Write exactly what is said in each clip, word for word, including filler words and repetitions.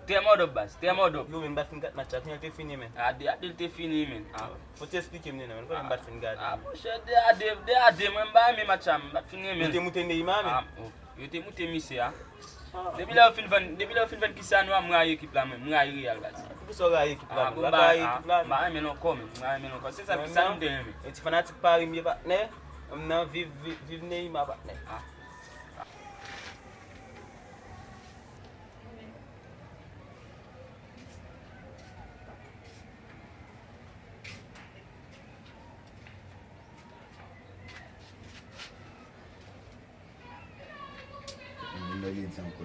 Trè mòdòp, baz, trè mòdòp. Yo, men m pa t fin gad match la, kounye a l te fini, men. A de a de l te fini, men. A. Fò w te esplike m li non, men, konnen m pa t fin gade. A, monchè, de a de, de a de, mwen m pa renmen match la, m pa t fin renmen l. Yo te moute Neymar, men. A, oh, yo te moute misye a. Depi lè yo fin vann, depi lè yo fin vann Cristiano a, m rayi ekip la, mwen, m rayi Real, baz. Poukisa w rayi ekip la, men? M pa rayi ekip la, men. M pa renmen l ankò, men, m pa renmen l ankò. Se sèl, sèl m te renmen. E ti fanatik Paris m ye, patnè. M nan viv, viv, viv Neymar, patnè. A. Mwen lè li di ankò.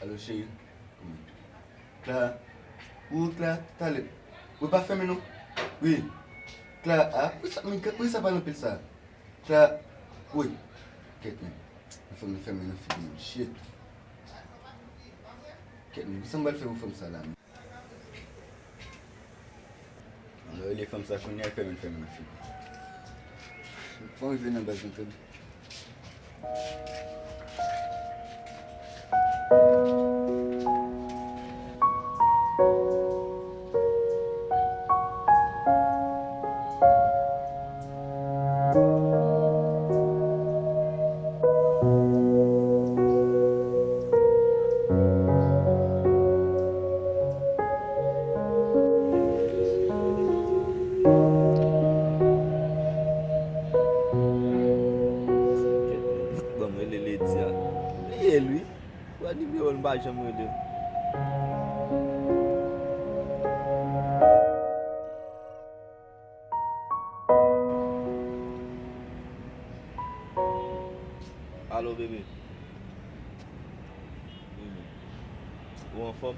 Alo, cheri. Kòman? Clara. Wi, Clara, talè. Wi, pa fèmen non. Wi. Clara, a, poukisa, men, poukisa pale anpil sa? Clara. Wi. Kèt, men. Fòk nou fèmen nan figi moun. Shit. Kèt, men, kisa m pral fè pou fanm sa la, men? Mwen rele fanm sa kounye a, fè vin fè m nan figi. Fò m rive nan baz mwen tande. Ban m rele Lady a. Li ye l wi. Wè nimewo l, m pa janm rele l. Alo, bebe. Ou anfòm?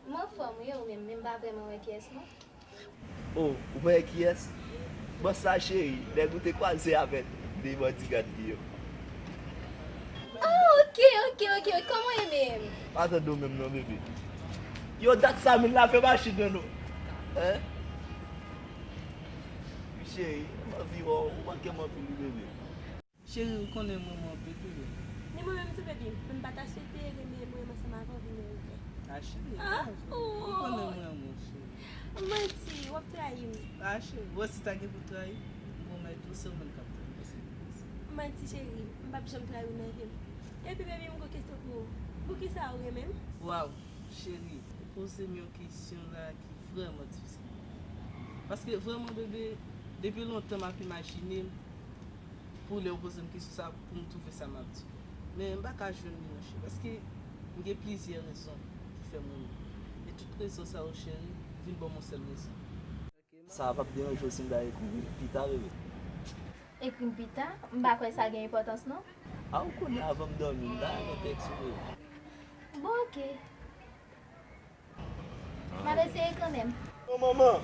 M anfòm wi, ou menm, men m pa vrèman wè kiyès non. Oh, ou pa wè kiyès? Bòs la cheri, nèg ou te kwaze avèk de bodyguard li yo. Oh, ok, ok, ok, ok. Kòman w ye menm? Pa tande w menm non, bebe. Yo, dat Samil la fè machin nan nou. Hein? Wi, cheri, m anvi wè w, ou manke m anpil wi, bebe. Cheri, ou konnen m renmen w anpil, bebe. Ni mwen menm tou, baby. Men m pa ta swete renmen mwen ansanm avè w vin yon etè. Ah, cheri, ah, oh, ou konnen m renmen w, cheri. Manti, w ap trayi m. Ah, cheri, bon, si ta gen pou trayi, m pwomèt ou, se ou menm k ap trayi m, paske m konnen. Manti, cheri, m p ap janm trayi w nan vi m. Epi, baby, m gon kesyon pou ou. Poukisa ou renmen m? Waw, cheri, ou poze m yon kesyon la ki vrèman difisil. Paske vrèman, bebe, depi lontan m ap imajine m pou lè w poze m kesyon sa a, pou m twouve sa m ap di w. Men m pa ka jwenn li, monchè, paske m gen plizyè rezon ki fè m renmen w. E tout rezon sa yo, cheri, vin ban m yon sèl rezon. Sa a p ap deranje w si m ta ekri w pita, bebe? Ekri m pita? M pa kwè sa gen enpòtans, non. A, ou konnen avan m dòmi, m ta renmen tèks ou, bebe. Bon, ok. M ap eseye kanmenm. O manman,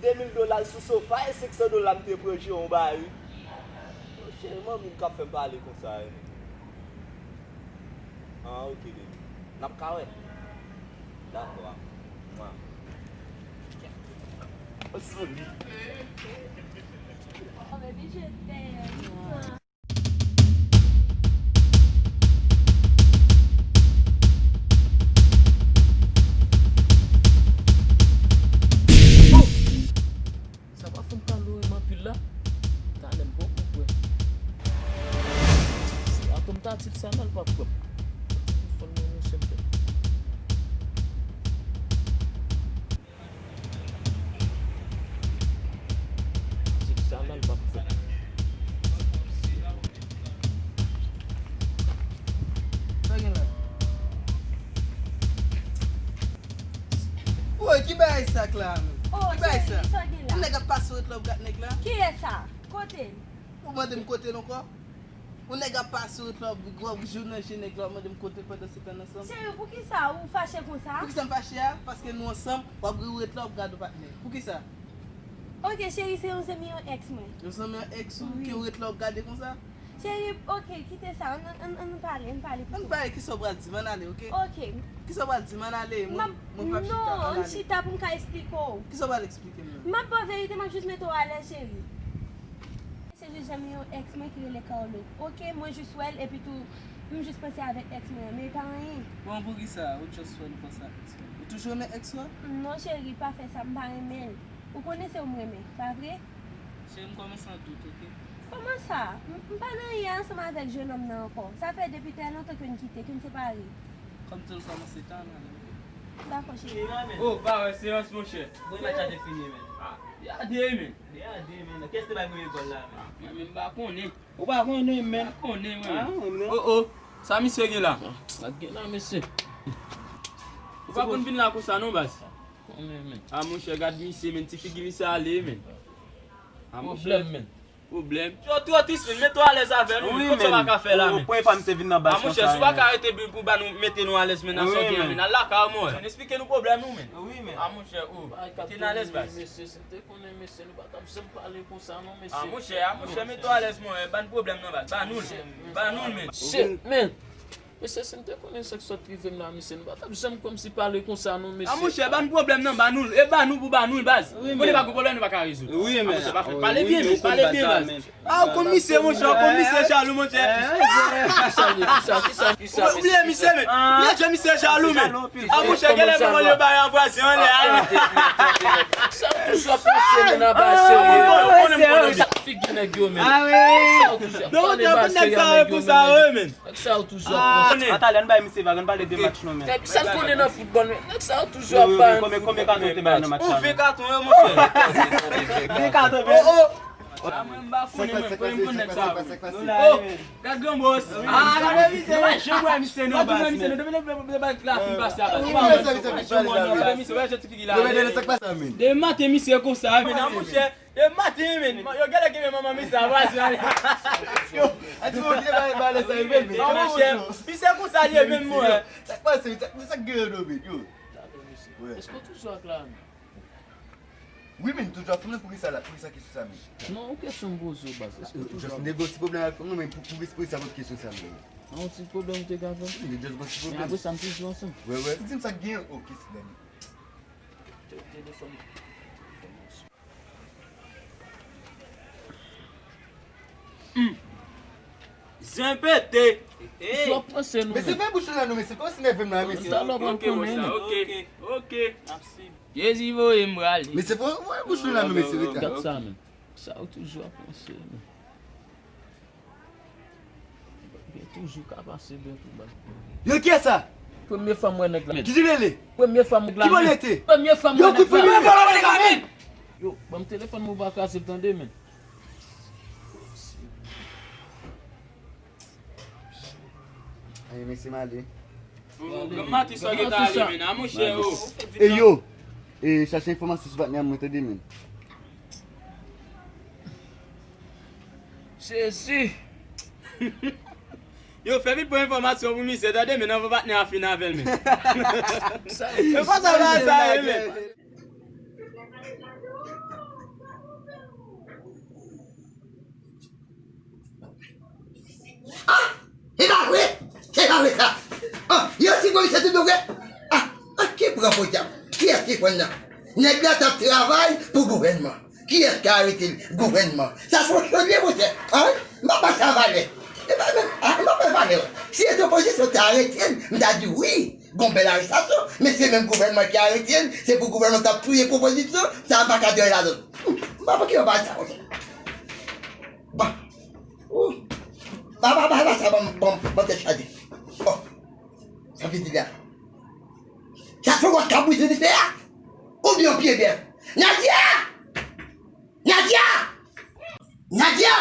de mil dola sou sofa e senk san dola m te pran Jean Bary. O cheri, manmi m k ap fè m pale konsa, wi. Ah, ok, baby. N ap ka wè. Dakò, mwa. Oh, baby, je t'aime. Sa pa fè m pale w renmen anpil la. Talè m poko kwè. Si atò m ta di l sa la, l p ap kwè m. Telefòn nan monchè m fè. Di l sa la, l p ap fè. Sa gen la? Woy, ki bagay sa k la, menm? Oh, ki bagay sa? Cheri, sa gen la? Yon nèg ap pase w etlòp gad nèg la? Kiyès sa? Kote l? Ou mande m kote l ankò? Yon nèg ap pase w etlòp, w ap jou nan je nèg la, w ap mande m kote l pandan se tan n ansanm? Cheri, poukisa ou fache konsa? Poukisa m fache a? Paske nou ansanm, w ap ri w etlòp gad yon patnè. Poukisa? Ok, cheri, se yon zanmi yon èks mwen. Yon zanmi yon èks ou ke w etlòp gade konsa? Cheri, ok, kite sa. Ann, ann, ann, ann pale, ann pale pito. Ann pale, kisa w pral di m, ann ale, ok? Ok. Kisa w pral di m, ann ale, mwen, mwen p ap chita, ann ale. Non, ann chita pou m ka esplike w. Kisa w pral eksplike m nan? M ap ba w verite, m ap jis mete w alèz, cheri. Jis janm yon ex mwen ki rele Carlo. Ok, mwen jis wè l, epi tou, m jis panse avèk ex mwen an, men e pa anyen. Bon, poukisa ou jis wè l konsa? Ou toujou renmen ex ou a? Non, cheri, pa fè sa, m pa renmen l. Ou konnen se ou m renmen, pa vre? Cheri, m kòmanse an dout, ok? Kòman sa? M, m pa nan anyen ansanm avèk jennonm nan ankò. Sa fè depi trè lontan ke n kite, ke n separe. Kòm tou l kòmanse tan nan. Dakò, cheri. Oh, pa wè, seyans, monchè. Bon, match la te fini, men. Ah, gade, men. Gade, men. Kiyès te bay premye gòl la, men? Ah, mwen menm m pa konnen. Ou pa konnen, men. M pa konnen, mwen. Ah, mwen. Oh, oh. Sa misye gen la? Sa gen la, mesye. Ou pa konn vin la konsa, non, baz? Konnen, men. Ah, monchè, gad misye, men. Ti figi misye ale, men. Ah, monchè. Pwoblèm, men. Pwoblèm. Yo, twò tris, men. Mete w alèz avè nou, men. Wi, men. Kot sa w pa ka fè la, men? Premye fwa misye vin nan baz konsa, men. Ah, monchè, si w pa ka rete pou ba nou, mete nou alèz, men, nan sa w gen an, men. Al lakay ou, mwen. Men, eksplike nou pwoblèm nou, men. Wi, men. Ah, monchè, oh. Kite n alèz, baz. Mesye, si m te konnen, mesye, nou pa t ap janm pale konsa, non, mesye. Ah, monchè, ah, monchè, mete w alèz, mwen. Ba n pwoblèm nan, baz. Ba nou l. Ba nou l, men. Shit, men. Mesye, si n te konnen sa k sot rive m la, mesye, nou pa t ap janm kòmsi pale konsa, non, mesye. Ah, monchè, ba n pwoblèm nan, ba nou l. E ba nou pou ba nou l, baz. Wi, men. Konnen pa gen pwoblèm, nou pa ka rezoud. Wi, men. Ah, monchè, pa fè, pale byen, men. Pale byen, baz. Ah, ou konn misye, monchè, ou konn misye Chalou, monchè. Kisa, kisa, kisa, kisa, ou bliye misye, men. Ou bliye misye Chalou, men. Ah, monchè, genlè manman l yo bay anvwazen anlè a, men. Sa w toujou ap panse, men, nan bagay serye. Ou konnen m konnen byen. Figi nèg yo, men. Sa w toujou ap pale bagay serye a nèg yo, men. Nèg sa yo toujou ap pran. Talè, ann bay misye vag, ann pale de match nou, men. Nèg sa l konnen nan foutbòl, men. Nèg sa yo toujou ap bay. Konbyen, konbyen katon ou te bay nan match la? Ven katon, wi, monchè. Ven katon, men. Oh, oh. Ah, mwen, m pa konnen, mwen, mwen, mwen, nèg sa yo. Oh, gad gran bòs. Ah, gade misye, nou pa janm wè misye, non, baz, men. Depi, depi, depi, depi la fin pase a, baz. Depi maten, misye konsa, men. Depi maten, misye konsa, men. Ah, monchè. Yo genlè kenbe manman misye a vwazen. Yo, a ti moun ki te pale, pale sa, yo, men, men, non, monchè, misye konsa li ye menm, mwen. Sa k pase, sa, sa k gen yo, men, yo. Èske w toujou ak Lani? Wi, men, toujou ak fanm nan, poukisa la, poukisa kesyon sa, men? Non, yon kesyon m poze w, baz. Èske w toujou ak... Just nèg yon ti pwoblèm ak fanm nan, men pou, pou, pou sa, pote kesyon sa, men. Yon ti pwoblèm ou te gen avè m? Wi, just yon ti pwoblèm. Men apre sa, n toujou ansanm. Wè, wè. Di m sa k gen, ok, se Lani. Te, telefòn. Hmm. Zen pete. Sa w panse nou menm? Mesye, fè bouch nou la, non, mesye. Kòmanse nève m la, mesye. Talè w pral konnen, men. Ok, ok. Jezi voye m prale. Mesye, fè, fè bouch nou la, non, mesye, rete. Gad sa, men. Sa w toujou ap panse, men. Byen toujou ka pase byen tou, baz. Yo, kiyès sa? Premye fwa m wè nèg la, men. Ki ti rele? Premye fwa m nèg la, men. Ki bò l rete? Premye fwa m wè nèg la. Yo, kout fouye, men. Yo, ban m telefòn mwen, ou pa kraze l, tande, men. Ayi, mesye, m ale. Granmati sa gentan ale, men. A, monchè, oh. E yo, e chache enfòmasyon sou patnè a mwen, tande, men. Jezi! Yo, fè vit pran enfòmasyon pou misye, tande, men, anvan patnè a fin avè l, men. Yo pa sa, pa sa, men. Ah! Se pa vre! Se pa vre sa! Ah, yo ti komisè tout bon vre? Ah, ah, ki pran podyab? Kiyès ki pran nan? Nèg la t ap travay pou gouvènman. Kiyès ki arete l? Gouvènman. Sa se yon chonye, monchè. An? M ap ba sa valè. E pa menm, ah, m ap ba valè. Si se opozisyon te arete l, m ta di wi. Gon bèl arestasyon, men se menm gouvènman ki arete l, se pou gouvènman t ap touye pwopozisyon, sa m pa ka di anyen ladan l. M pa pou ki yo pa di sa konsa. Bon. Ou. Ba, ba, ba, ba, sa ban m, ban m, ban m tèt chaje. Bon. Sa vle di la. Sa se wòch k ap bwise dife a? Oubyen yon pye bèf? Nadia! Nadia! Nadia!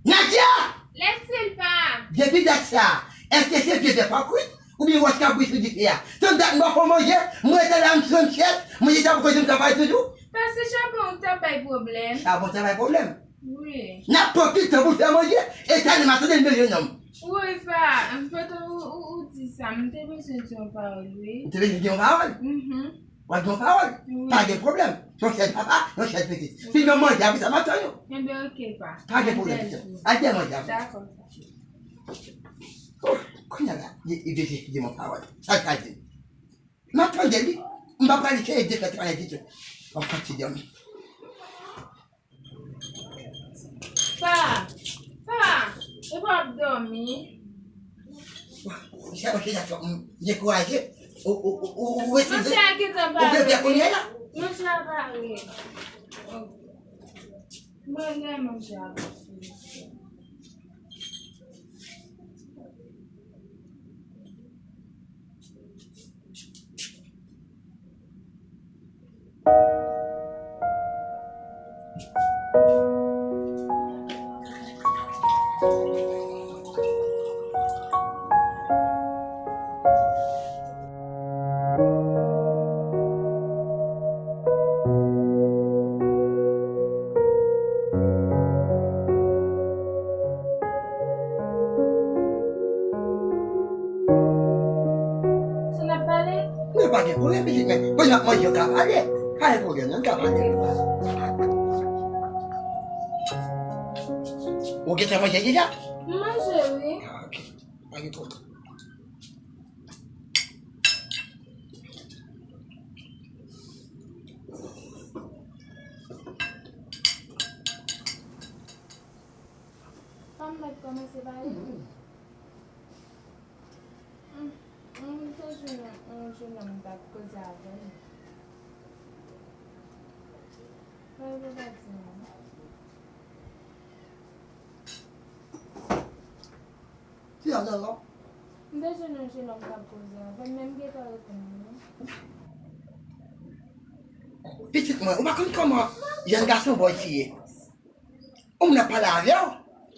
Nadia! Lèt se l pa. Depi dat sa, èske se pye bèf ak kwit oubyen wòch k ap bwise dife a? Tann dat m pa fè w manje, m rete la, m sou yon chèz, manje sa poko janm travay toujou? Paske chabon t ap bay pwoblèm. Chabon t ap bay pwoblèm? Wi. N ap pran pil tan pou fè manje, e talè m a tande l mele nonm. Woy pa, m pandan ou, ou, ou di sa, m te bezwen di yon pawòl, wi. Ou te bezwen di yon pawòl? Mhm. W ap gen yon pawòl? Wi. Pa gen pwoblèm. Yon chèz papa, yon chèz pitit. Fin nan manje, apre sa, m ap tann ou. Enben, oke, pa. Pa gen pwoblèm, pitit. Al fè manje, apre. Dakò, pa. Oh, kounye a la, li, li bezwen di yon pawòl. Sa l ka di? M ap tande li. M pa prale chèche defèt anyen ditou. M ap fatige, wi. Pa, pa, e pa ap dòmi. Monchè, monchè, sa fè m dekouraje. Ou, ou, ou, ou, ou refize. Monchè, gentan pare. Ou gen pye kounye a la? Monchè, pare. Mwen gen monchè. Si n ap pale? Nou pa gen pwoblèm, pitit, men pou n ap manje, yo ka pale. Pa gen pwoblèm, non, n ka pale. Ou gentan manje deja? M manje, wi. Ah, ok. Pa gen pwoblèm. Pa m mèt kòmanse pale? M, m te jwenn yon, yon jenòm m t ap koze avè l. Mwen, mwen pa di non. Ki jan l la? M te jwenn yon jenòm k ap koze avè m, men m gentan reponn li non. Pitit mwen, ou pa konn kòman jèn gason bòy ti ye. Yon moun ap pale avè w,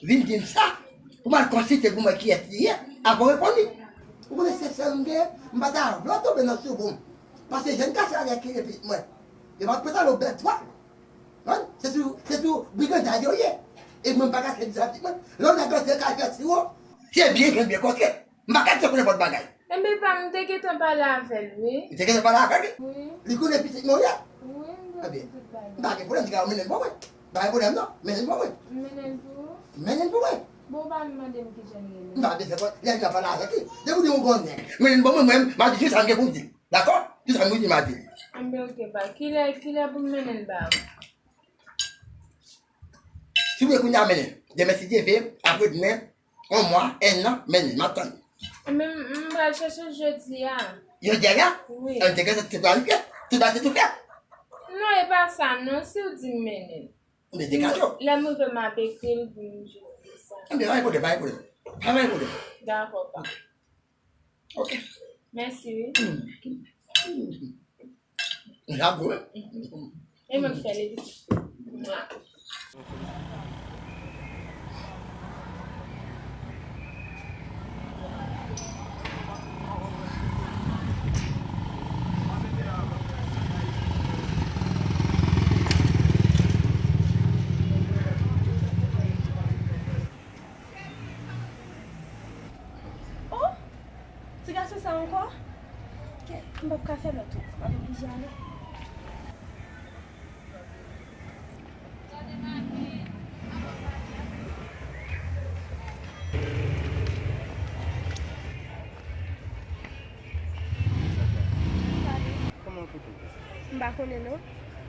vin di m sa, pou m al konsilte pou m wè kiyès li ye, apre w reponn li. Ou konnen se sèl m gen, m pa ta vle w tonbe nan soubou m. Paske jèn gason avè ki ye pitit mwen. Yo pa t konn sa lè w bèl twòp. Konprann? Se sou, se sou brigandaj yo ye. E mwen m pa ka fè di sa pitit mwen. Lè w nèg rantre kay fè siwo, se byen jwenn byen kontre. M pa ka di se pou nenpòt bagay. Enben pa m te gentan pale avè l, wi. Ou te gentan pale avè l? Wi. Li konnen pitit mwen ou ye? Wi, m te di tout bagay. Enben, m pa gen pwoblèm, di ka ou mennen l ban mwen. Pa gen pwoblèm non, mennen l ban mwen. M mennen l pou ou? Mennen l pou mwen. Bon, ou pa mande m kijan l rele. M pa bezwen konn, lè m nan pale avèk li. Depi w di yon grann nèg, mennen l ban mwen, mwen, m ap di tout sa m gen pou m di. Dakò? Tout sa m gen pou m di, m a di li. Enben, oke, pa. Kilè, kilè pou m mennen l ba ou? Si w vle kounye a, mennen l. Demen, si Dye vle, apre demen, yon mwa, en an, mennen l. M ap tann. Enben, m, m pral chèche l jodi a. Jodi a la? Wi. An te gen tout planifye, tout bagay te tou fèt. Non, e pa sa, non, si w di m mennen l. Enben, degaje w. Lè m rive, m ap ekri l pou m jis di sa. Enben, pa gen pwoblèm, pa gen pwoblèm. Pa gen pwoblèm. Dakò, pa. Ok. Mèsi, wi. N ap gou, wi. E mwen k fè li tou. Oh! Ti gason sa ankò? Kè, m p ap ka fè lòt tou. M ap oblije ale. Kòman w pote w konsa? M pa konnen non.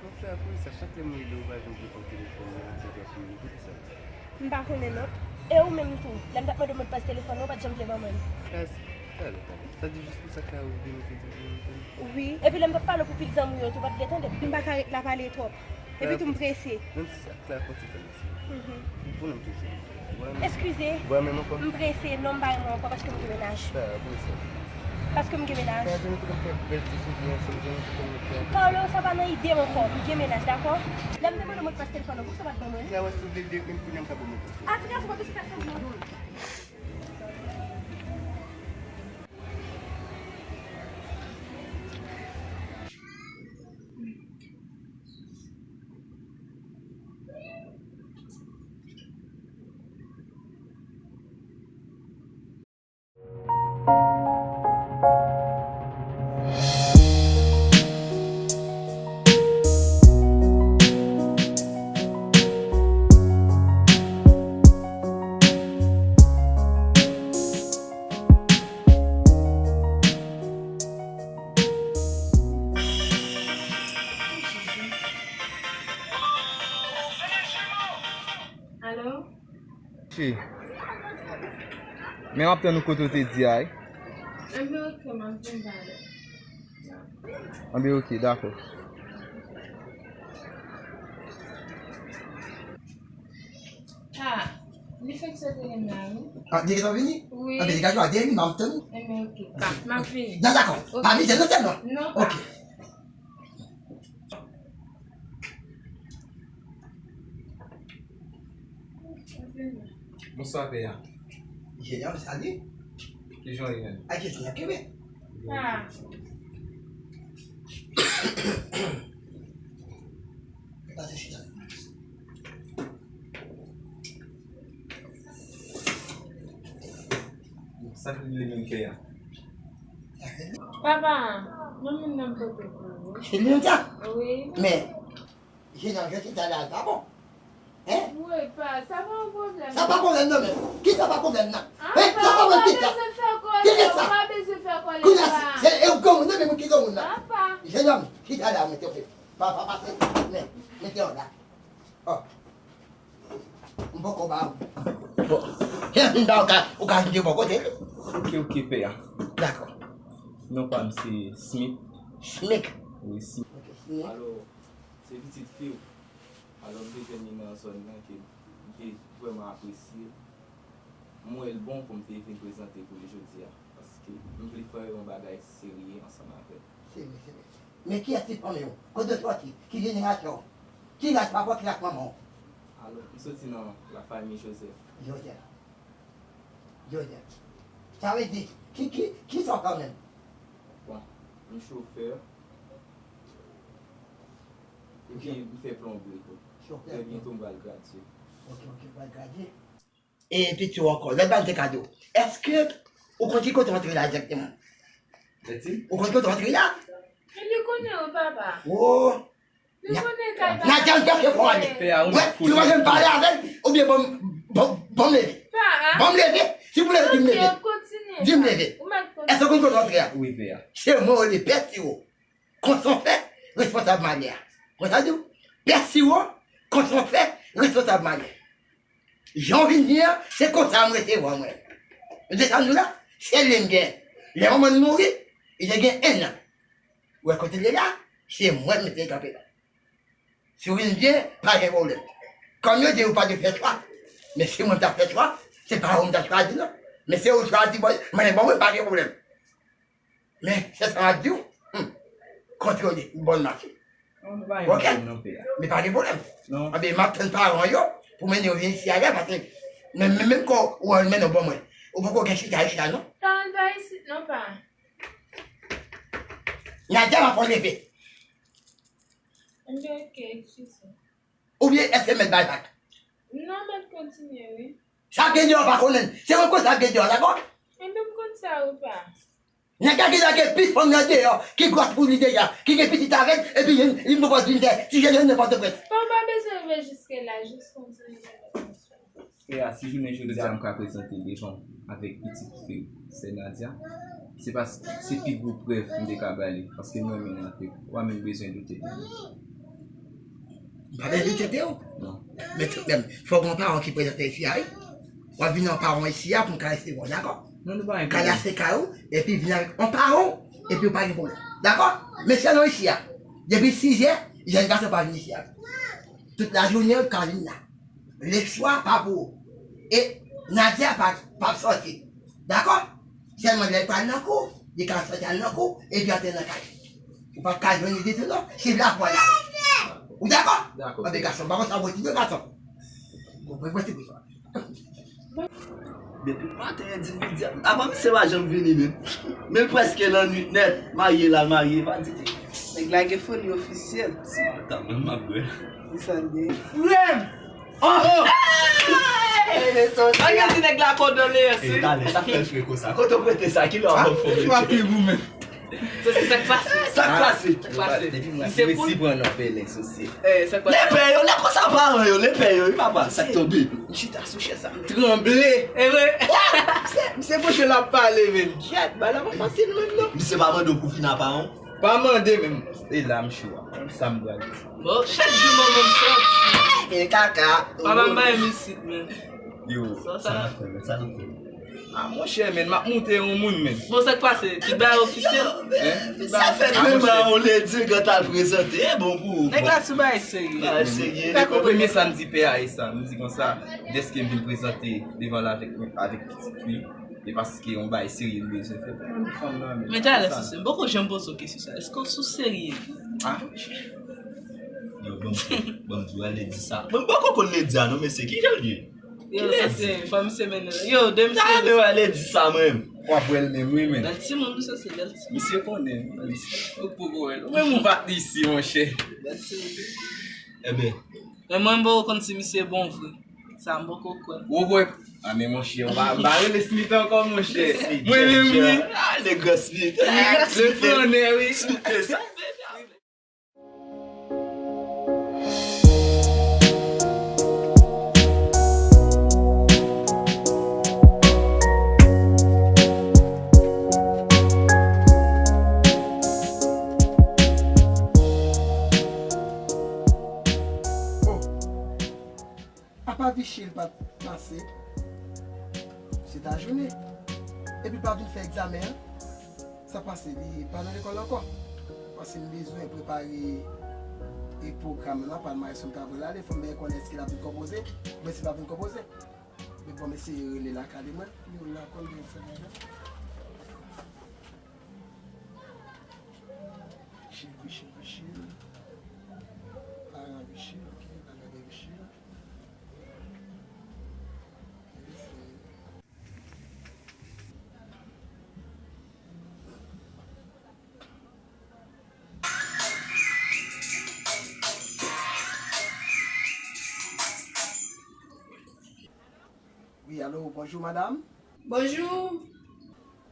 Mwen fè akoz sa, chak lè m rele w, ou pa janm reponn telefòn mwen, ou te ap rele, poukisa? M pa konnen non. E ou menm tou, lè m t ap mande w modpas telefòn ou, ou pa t janm vle ban mwen l. Talè, talè, talè. Sa di jis pou sa Clara ou vle mete di pou mwen tande? Wi, epi lè m t ap pale w pou pitit zanmi w yo tou, ou pa t vle tande m. M pa ka ret la pale twòp. Epi tou m prese. Menm si sa Clara fè w ti tande. Mhm. Ou konnen m toujou. Eskize. Bwa menm ankò. M prese, non, m pa renmen w ankò paske m gen mennaj. Sa, ou prese. Paske m gen mennaj. Sa, jan nou te konn fè bèl ti souvni ansanm, jan nou te konn mete ansanm. Carlo, sa pa nan ide m ankò. M gen mennaj, dakò? Lè m te mande w modpas telefòn ou, poukisa w pa t ban mwen l? Clara, si w vle de grenn kounye a, m ka ba w modpas telefòn. Adria, se pa bezwen fè sanblan. Che. Men w ap tann ou kote w te di a, wi. Enben, oke, m ap vin talè. Enben, oke, dakò. Ah, li fèk sot rele m la, wi. Ah, li gentan vini? Wi. Enben, degaj ou a dèyè li, m ap tann. Enben, oke. Pa, m ap vini. Non, dakò. Oke. Pa mizè non sèlman. Non, pa. Oke. Bonswa, pè a. Jenyòm, salut. Kijan w ye menm? Ay, kèt, n ap kenbe. Ah. Pase chita. Sa k rele menm pè a? Papa, yon moun nan pote pou ou. Se li menm sa? Wi. Men, Jenyòm, jan chita la, l pa bon. Hein? Wi, pa, sa pa yon pwoblèm. Sa pa pwoblèm non, men. Kisa pa pwoblèm nan? Ah, hein? Sa pa pwoblèm, kisa? Kisa? Ou pa bezwen fè kòlè, pa. Kounye a, se, e ou granmoun nan, men moun ki granmoun nan. Ah, pa. Jenyòm, chita la, mete w fè. Pa, pa, pase, men, mete w la. Oh. M poko ba ou. Bon. Kè m ba ou ka, ou ka kite bò kote. Oke, oke, pè a. Dakò. Non pa m se Smith. Smith? Wi, Smith. Oke, Smith. Alò, se pitit fi w. Alò, m te jwenn li nan zòn nan ke m te vrèman apresye. M wè l bon pou m te vin prezante pou li jodi a. Paske m vle fè yon bagay serye ansanm avè l. Se vre, se vre. Men kiyès ki fanmi w? Kote w sòti? Ki jenerasyon w? Ki ras papa w, ki ras manman w? Alò, m soti nan lafanmi Joseph. Joseph. Joseph. Sa vle di, ki, ki, kisa w fè menm? Bon, m chofè. Epi m fè plonbri tou. Chofè. Trè byento m pral gradye. Ok, ok, ou pral gradye. E piti w ankò, lòt bagay m te ka di w. Èske ou konn ki kote w antre la egzakteman? Ou konn kote w antre la? Men li konnen wi, papa. Oh! Li konnen kay papa. Nadia, m fè fò ale. Pè a, ou mèt koule. Si w pa janm pale avè l, oubyen ban m, ban m, ban m leve. Pa, a? Ban m leve. Si w leve, di m leve. Ok, kontinye. Di m leve. Ou mèt kontinye. Èske ou konn kote w antre a? Wi, pè a. Se mwen, ou le pè Siwo. Konsa w fè, responsab malè a. Konsa di w, pè Siwo, konsa w fè, responsab malè. Jan w vin di an, se konsa m resevwa mwen. Ou te sa m di w la, se li m gen. Lè manman l mouri, li te gen en an. Ou wè kote l ye la, se mwen k mete l kanpe la. Si w vin byen, pa gen pwoblèm. Kòm yo di ou pa dwe fè chwa, men si mwen t ap fè chwa, se pa ou m t ap chwazi non. Men se ou chwazi, bon, mwen, bon, mwen pa gen pwoblèm. Men, se sa m ap di w, hmm, kontwole, bòn mache. Non, nou pa gen pwoblèm non, pè a. Men pa gen pwoblèm. Non. Anben, m ap tann paran yo pou mennen yo vin isi a la, paske men, men, menm kò ou al mennen w ban mwen. Ou poko gen chita isi a non. Paran pa isit non, pa. Nadia, m ap fè w leve. Anben, ok, eskize. Oubyen èske mèt bay vag? Non, mèt kontinye, wi. Sa gen deyò pa konnen. Se mwen konn sa gen deyò, dakò? Enben, m konn sa, wi, pa. Nèg la gen, gen plis fanm nan deyò, ki gwòs pou li deja, ki gen pitit avè l, epi li, li poko vin fè ti jèn nan Pòtoprens. Pa, w pa bezwen rive jiske la, jis kontinye. Pè a, si jounen jodi a m ka prezante devan w avèk pitit fi w, sè Nadia, se paske se pi gwo prèv m te ka ba li, paske m renmen l anpil. Ou pa menm bezwen doute de li. M pa bezwen doute de w. Non. Men tout menm, fò w gen yon paran ki prezante isi a, wi. W ap vin yon paran isi a pou m ka resevwa w, dakò? Non, nou pa gen pwoblèm. Kay la se kay ou, epi vin avèk yon paran, epi w pa gen pwoblèm. Dakò? Men sèlman isi a. Depi sizè, jèn gason pa vin isi a. Tout lajounen, ou ka vin la. Leswa pa pou ou. E Nadia pa, p ap sòti. Dakò? Sèlman lè l pral nan kou, li ka sòti al nan kou, epi antre nan kay. Ou p ap ka jwenn li ditou non. Se la pou al la. Ou dakò? Dakò. Anben gason, pa konn sa w ti gason. Bon, bon, bon, ti bouch. Depi maten, endividi a, apa misye pa janm vini menm? Men l prèske lannwit nèt. Marye l al marye, pa di li. Nèg la gen foli ofisyèl. Se maten menm m ap bwè. Kisa l gen? Frè m! Oh! Ann di nèg la kondoleyans, wi. Talè, sa k fè l fre konsa? Kote w prete sa? Kilè w ap ban m fò? Frape goumen. Sosi, sa k pase? Sa k pase? Sa k pase? Depi mwen resi pran nan pèlen, sosi. Lepè yo, lè konsa paran yo, lepè yo, wi papa, sa k tonbe. M chita sou chèz la, m tranble. E vre? Misye, misye bouche l ap pale, men. Gyèt, bagay la pa fasil menm, non. Misye pa mande w pou fin a paran w? Pa mande menm. E la m cho a. Sa m pral di. Bon, chak jou manman m sòti. E kaka. Papa m pa renmen isit menm. Yo, sa n ap fè, men? Sa n ap fè? Ah, monchè, men, m ap moute yon moun, men. Bon, sa k pase? Tout bagay ofisye? Hein? Sa fè demen yon ledi gata al prezante. E bon pou ou. Nèg la sou bagay serye. Bagay serye. Ou pa konprann premye sa m di pè a, e sa. M di konsa, dèske m vin prezante devan l avèk, avèk pitit li, e paske yon bagay serye m bezwen fè pou fanm nan, men. Men talè, sou se, m poko janm poze w kesyon sa. Èske w sou serye? Ah, yo, bon, bon, di w ledi sa. Bon, bon, koko ledi a, non, mesye, ki jan l ye? Yo, sa se fanm semèn nan. Yo, de misye. Sa de w ledi sa, mwen. W ap wè l menm, wi, men. Bèl timoun, wi, sa se bèl timoun. Misye konnen, misye. Ou poko wè l. Ou menm ou pa t isi, monchè. Bèl timoun. Enben. Men mwen, m poko konn si misye bon vre. Sa, m poko kwè. Ou kwè? Ah, men monchè, ou pa, m pa rele Smith ankò, monchè. Mwen menm, wi. Ah, le grand Smith. Le flannè, wi. Smith, sa. Oh! Apa Vichil pa t pase? Se ta jounen. Epi l pa vin fè egzamen an. Sa pase, li pa nan lekòl ankò. Paske m bezwen prepare e pwogram nan, palmarès mwen ka voye l ale, fò m byen konnen èske l ap vin konpoze, oubyen si l pa vin konpoze. Men bon, m eseye rele lakay li mwen, yo la konn gen fè bagay. Vichil, Vichil, Vichil. Paran Vichil, ok, n a gade Vichil. Wi, alo, bonjou, madam. Bonjou.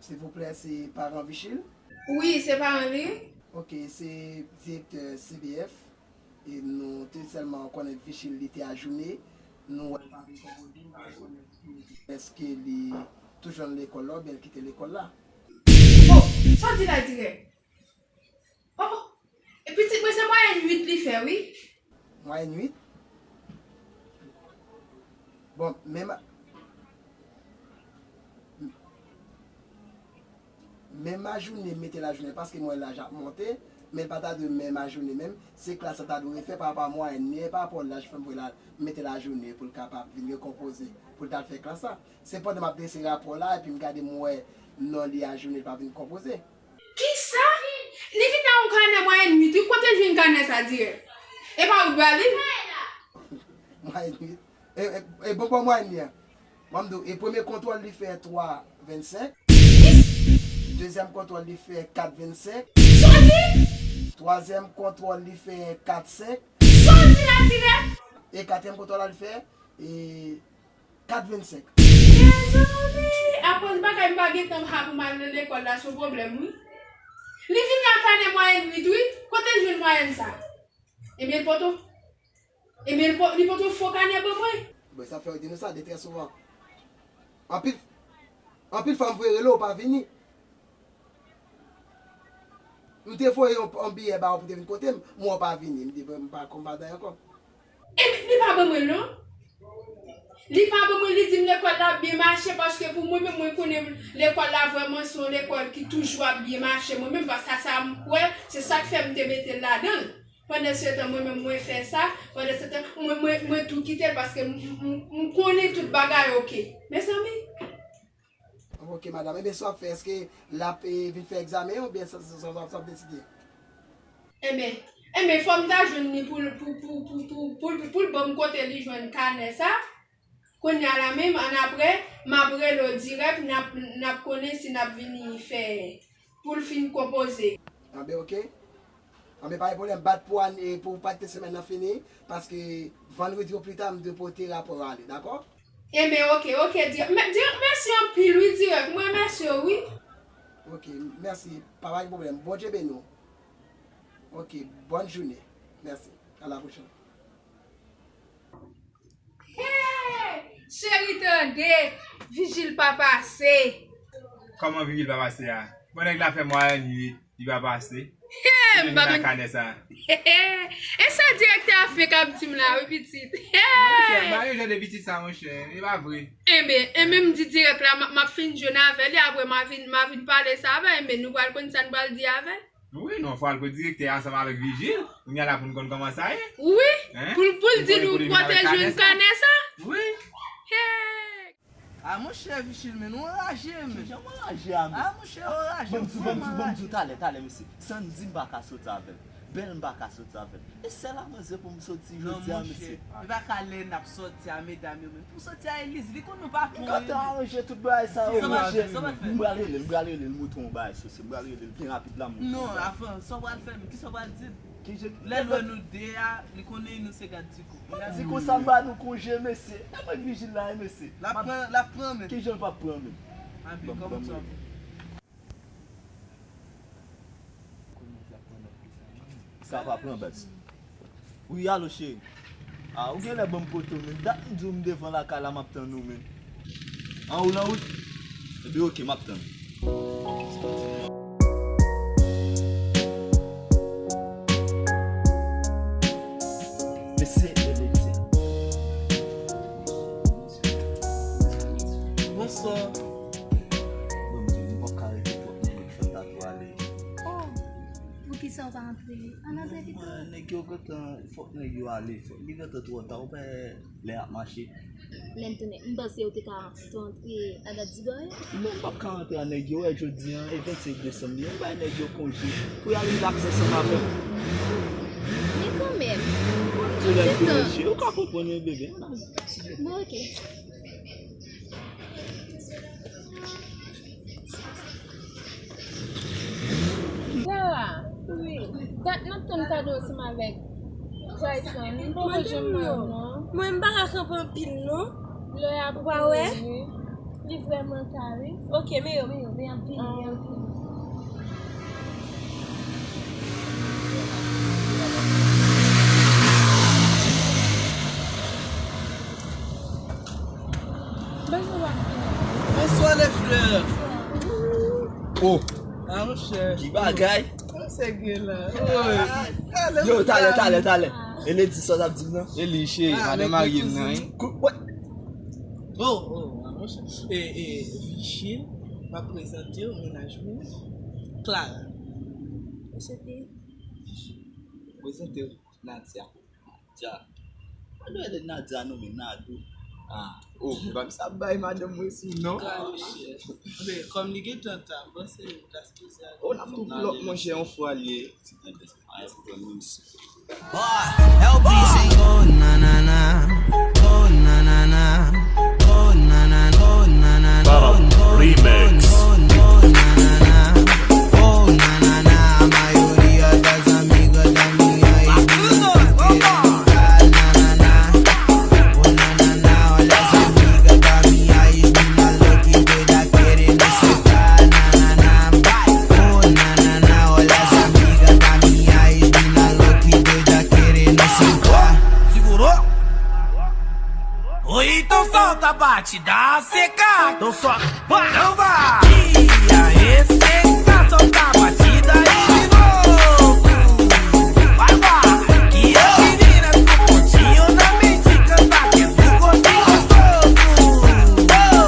Silvouplè, se paran Vichil? Wi, se paran li. Ok, se direktè C B F. E nou te sèlman konnen Vichil li te ajounen. Nou wè l pa vin konpoze, nou pa konnen èske li toujou nan lekòl la oubyen l kite lekòl la. Oh, sa w di la dirèk? Oh, oh. E pitit mwen se mwayèn uit li fè, wi. Mwayèn uit? Bon, menm, menm ajounen, mete l ajounen, paske m wè laj ap monte, men l pa ta dwe menm ajounen menm. Se klas la ta dwe refè pa rapò a mwayèn li, pa rapò laj fè m voye l al, mete l ajounen pou l kapab vin rekonpoze, pou l ta al fè klas la. Se pandan m ap drese rapò la, epi m gade m wè non li ajounen, li pa vin konpoze. Kisa? Li vin nan yon kanè mwayèn uit, wi. Kote l jwenn kanè sa dirèk? E pa ou t ba li l? Mwayèn uit. E, e, e bon, bon mwayèn li an. Mwen m di w, e premye kontwòl li fè twa vennsenk. Dezyèm kontwòl li fè kat vennsenk. Sa w di? Twazyèm kontwòl li fè kat senk. Sa w di la dirèk? E katriyèm kontwòl la li fè, e, kat vennsenk. Mezanmi, akoz bagay m pa gentan ha pou m al nan lekòl la, se yon pwoblèm, wi. Li vin la kanè mwayèn uit, wi. Kote l jwenn mwayèn sa? Ebyen, l poto, ebyen, l po-, li poto fo kanè ban mwen. Bon, sa fè yo di nou sa de trè souvan. Anpil, anpil fwa m voye rele w, ou pa vini. M te voye yon, yon biyè ba ou pou te vin kote m, m wè w pa vini. M di, "Bon, m pa konn bagay ankò." E li pa ban mwen l non. Li pa ban mwen, li di m lekòl la ap byen mache, paske pou mwen menm, mwen konnen lekòl la vrèman se yon lekòl ki toujou ap byen mache. Mwen menm, paske sa, sa m kwè, se sa k fè m te mete l ladan l. Pandan se tan, mwen menm, mwen fè sa. Pandan se tan, mwen, mwen, mwen tou kite l, paske m, m, m, m konnen tout bagay oke. Mezanmi. Ok, madanm. Ebyen, sa w ap fè, èske l ap, eh, vin fè egzamen an oubyen sa, sa, sa, sa w ap deside? Enben, enben, fò m ta jwenn li pou l, pou, pou l ban m kote li jwenn kanè sa. Kounye a la menm, annapre, m ap rele w dirèk, n ap, n ap konnen si n ap vini fè, pou l fin konpoze. Anben, ok. Anben, pa gen pwoblèm, bat pou ane, pou, pou semèn nan fini, paske vandredi oplita, m dwe pote rapò a ale, dakò? Enben, ok, ok, dirèk. Mè-, dirèk, mèsi anpil, wi, dirèk. Mwen remèsye w, wi. Ok, mèsi. Pa, pa gen pwoblèm. Bondye beni w. Ok, bòn jounen. Mèsi. A la pwochèn. Hey! Cheri, tande! Vijil pa pase. Kòman Vijil pa pase a? Bon, nèg la fè mwayèn uit, li pa pase. He, m pa konn. Kanè sa. E sa direktè a fè k ap di m la, wi, pitit. Monchè, m pa gen jan de pitit sa, monchè. E pa vre. Enben, enben, m di dirèk la, m, m ap fin jwenn avè li, apre m a vin, m a vin pale sa avè l, enben, nou pral konn sa n pral di avè l. Wi, non, fò al kot direktè a ansanm avèk Vijil. Kounye a la pou n konn kòman sa ye. Wi, pou l, pou l di nou kote jwenn kanè sa. Wi. He. A monchè, Vichil, men nou anraje, men. Kijan m anraje a, men? A monchè, anraje. Ban m di w, ban m di w, ban m di w, talè, talè, mesye. Sandy, m pa ka soti avè l. Bèl, m pa ka soti avè l. E sèl a manzè pou m soti jodi a, mesye. Non, monchè, li pa ka lè n ap soti a, medam yo, men. Pou soti a, Eliz, li konn nou pa pran. M gentan aranje tout bagay sa yo, monchè. M pral rele l, m pral rele l, montre yon bagay, sosye. M pral rele l byen rapid la, montre yon bagay. Non, avan, sa w pral fè, men? Kisa w pral di l? Lè l wè nou de a, li konnen nou se gad Diko. Di konsa m ba nou konje, mesye. E mwen k Vijil la, wi, mesye. L ap pran, l ap pran, men. Kijan l p ap pran, men? Anben, kòman sa? Sa pa pran, baz. Wi, alo, cheri. A, ou genlè ban m kote w, men. Dat m di w m devan lakay la, m ap tann ou, men. An, ou nan wout? Ebyen, oke, m ap tann ou. Mesye, mesye. Bonswa. Bon, m di w, m p ap ka rete twòp non, men fò n ta tou ale. Oh, poukisa w pa antre? Ann antre pito. Mwen, nèg yo gentan, fòk nèg yo ale, fòk li gentan twò ta, ou pa wè lè y ap mache. Lè m tounen, m panse ou te ka tou antre a gad Digoy. Non, m p ap ka antre a nèg yo, wè jodi a, e vennsenk desanm li ye, m bay nèg yo konje pou y al rilaks ansanm avè m. Men kanmenm, ou gen ti tan. Ou ka konprann, wi, bebe. Bon, oke. Dara, wi, dat n ap tann kado ansanm avèk Jayson, nou poko janm wè yo non. Mwen, m pa ka kanpe anpil non. Lè y ap vini, wi. Li vrèman ta, wi. Oke, men yo. Men yo, men y ap vini, y ap vini. Bonswa, les fleurs. Oh. Ah, monchè. Ki bagay? Kòman se gen la? Yo, talè, talè, talè. E Lady, sa w t ap di m nan? E li, cheri, madan marye m nan, wi. Kou-, what? Oh, oh, ah, monchè. E, e, Vichil, m ap prezante w, mennaj mwen, Clara. Enchante. Prezante w, Nadia. Nadia. Pa dwe rele Nadia non, men Nadou. Ah, oh, m pa sa bay madanm mwen sou non. Anben, kòm li gentan ta, m panse l ta sipoze ale. Oh, n ap tou pull up, monchè, yon fwa li ye. Boy, L B. Oh, na, na, na. Oh, na, na, na. Oh, na, na, na. Oh, na, na, na. Bottom remix. Oh, na, na, na. Oh, na, na, na. A maioria das amigas da minha ex. Segurou? Ou então solta, bate, dá seca. Então só vai, não vai. E aí, seca, solta a batida e de novo. Vai, vai. Que as meninas com pontinho na mente canta que é do gordinho gostoso. Oh,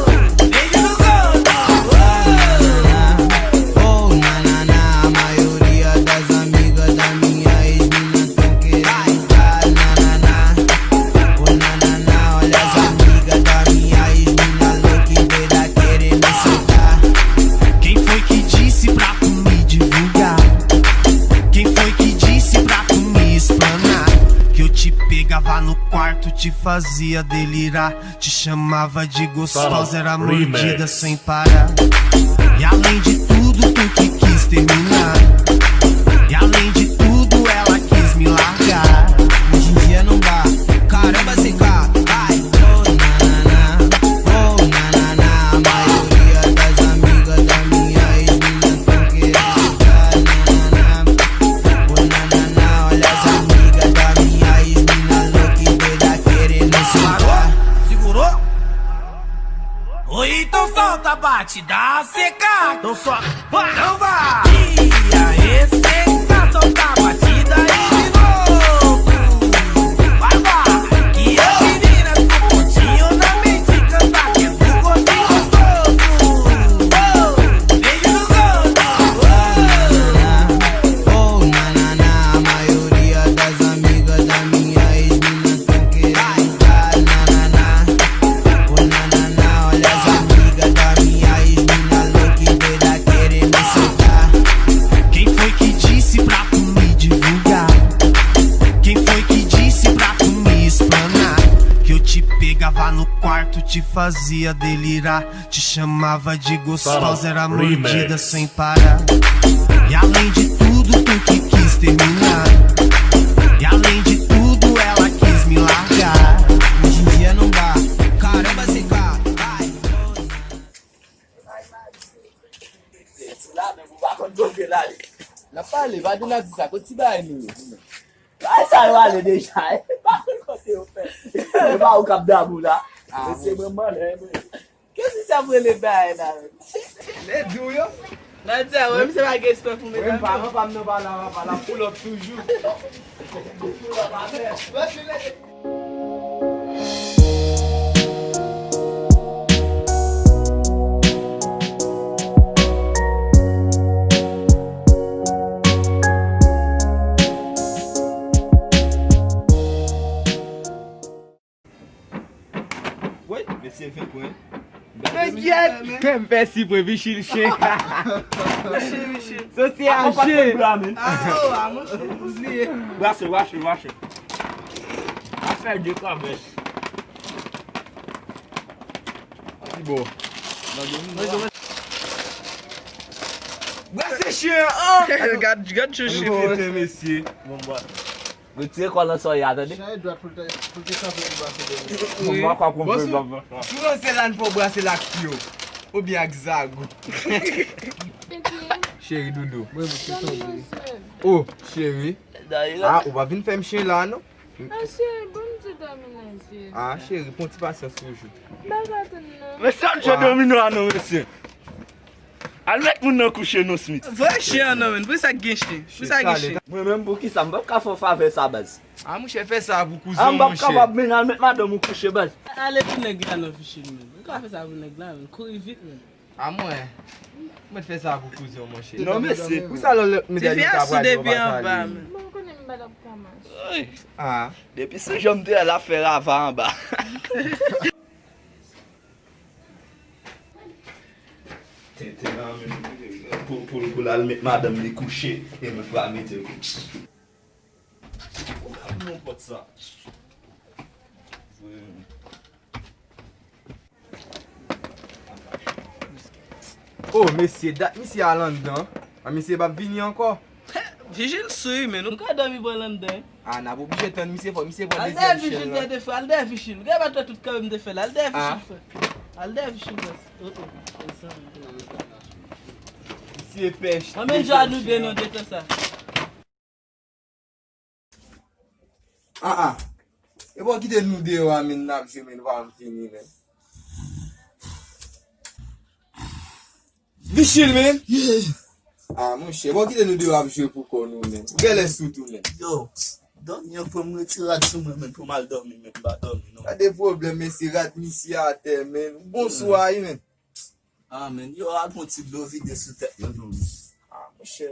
beijo no gordo. Oh, na, na, na, a maioria das amigas da minha ex-mina tão querendo dar, na, na, na. Oh, na, na, na, olha as amigas da minha ex-mina louca e doida querendo soltar. Quem foi que disse pra tu me divulgar? Quem foi que disse pra tu me explanar? Que eu te pegava no quarto, te fazia delirar, te chamava de gostosa, era mordida sem parar. E além de tudo, tu que quis terminar. E além de tudo, ela quis me largar. Hoje em dia não dá. Caramba, C K, ai. Oh, na, na, na. Oh, na, na, na. A maioria das amigas da minha ex-mina tão querendo dar, na, na, na. Oh, na, na, na. Olha as amigas da minha ex-mina louca e doida querendo soltar. Segurou? Ou então solta, bate, dá seca. Então só vai, não vai. E aí, seca, Solta a batida aí de novo. Vai, vai. E as meninas com pontinho na mente canta que tu continua todo. Beijo no gordo. Oh, na, na, na, a maioria das amigas da minha ex-mina tão querendo dar, na, na, na. Oh, na, na, na, olha as amigas da minha ex-mina louca e doida querendo soltar. Quem foi que disse pra tu me divulgar? Quem foi que disse pra tu me espanar? Que eu te pegava no quarto, te fazia delirar, te chamava de gostosa, era mordida sem parar. E além de tudo, tu que quis terminar. E além de tudo, ela quis me largar. Hoje em dia não dá. Caramba, C K. Ai. N ap pale, pa di n ap di sa, kot ti bagay nou ye? Bagay sa yo ale deja, e pa konn kote yo fè. E pa ou k ap dabou la. Ah, mesye, mwen manlè, mwen. Kiyès sa m rele bagay la menm? Lè di w yo. Nan di a, wè, misye pa gen respè pou medam yo. Mwen pa, mwen pa m nan pale a, pale a pull up toujou. Pull up avè. Woy, mesye fenk wi. Men gyèt! Men m fè sipre Vichil chen. Vichil, Vichil. Soti a chen. Ah, oh, ah, monchè, m bliye. Brase, brase, brase. Afè de kabès. Ki bò? Brase chen an! Gad, gad chen chen. Mesye. Bon, bon. Retire kòl nan sòy a, tande. Chay dwat pou l te, pou l te kanpe pou brase dèyè. Mwen pa konprann. Bon, sou, sou lanse la, n fò brase l ak pye w. Oubyen ak zago. Cheri doudou. Oh, cheri. Ah, ou pa vin fè m chen la, non? Ah, cheri, bon, m di dòmi nan zye. Ah, cheri, pon ti pasyans toujou. M pa ka tann, non. Mesye, al jwe domino a, non, mesye. Al met moun nan kouche non, Smith. Voye chen an non, menn. Poukisa k gen chen? Poukisa k gen chen? Mwen menm, poukisa m p ap ka fè w favè sa, baz? Ah, monchè, fè sa pou kouzen w, monchè. Ah, m p ap kapab, menn, al met madanm ou kouche, baz. Ale pou nèg la non, Vichil, menn. Ou ka fè sa pou nèg la, menn. Kouri vit, menn. Ah, mwen. Mwen fè sa pou kouzen w, monchè. Non, mesye. Poukisa lè medam yo ka pral yo pa pale? Ti fi a sou depi anba, menn. Bon, konnen m pa t ap ka mache. Ah. Depi se jan m te al ap fè rava anba. Tenten nan men pou, pou, pou l al met madanm li kouche, e mwen pral mete l kouche. Ou ka ouvri yon pòt sa. Oh, mesye, dat misye al anndan. An, misye p ap vini ankò. Vichil sou, menn. Ou ka dòmi bò l anndan. Ah, n ap oblije tann misye, fò misye pran dezyèm chèn nan. Al dèyè Vichil, tande frè, al dèyè Vichil. Ou gen pa tout kanpe m te fè la. Al dèyè Vichil, frè. Al dèyè Vichil, frè. Oh, oh. Misye pèch. Anben, jwa nou de non de tan sa. Ah, ah. E bò kite nou deyò a, menn, n ap jwe, menn, pa m fini, menn. Vichil, menn. Ah, monchè, bò kite nou deyò ap jwe pou kò nou, menn. Ou genlè sou tou, menn. Yo, dòmi an pran m retire rad sou mwen, menn, pou m al dòmi, menn, m pa dòmi, non. Pa de pwoblèm, mesye, rad misye atè, menn. Ou bon sou a, wi, menn. Ah, menn, yo, al pran ti dlo vide sou tèt mwen, non, menn. Ah, monchè.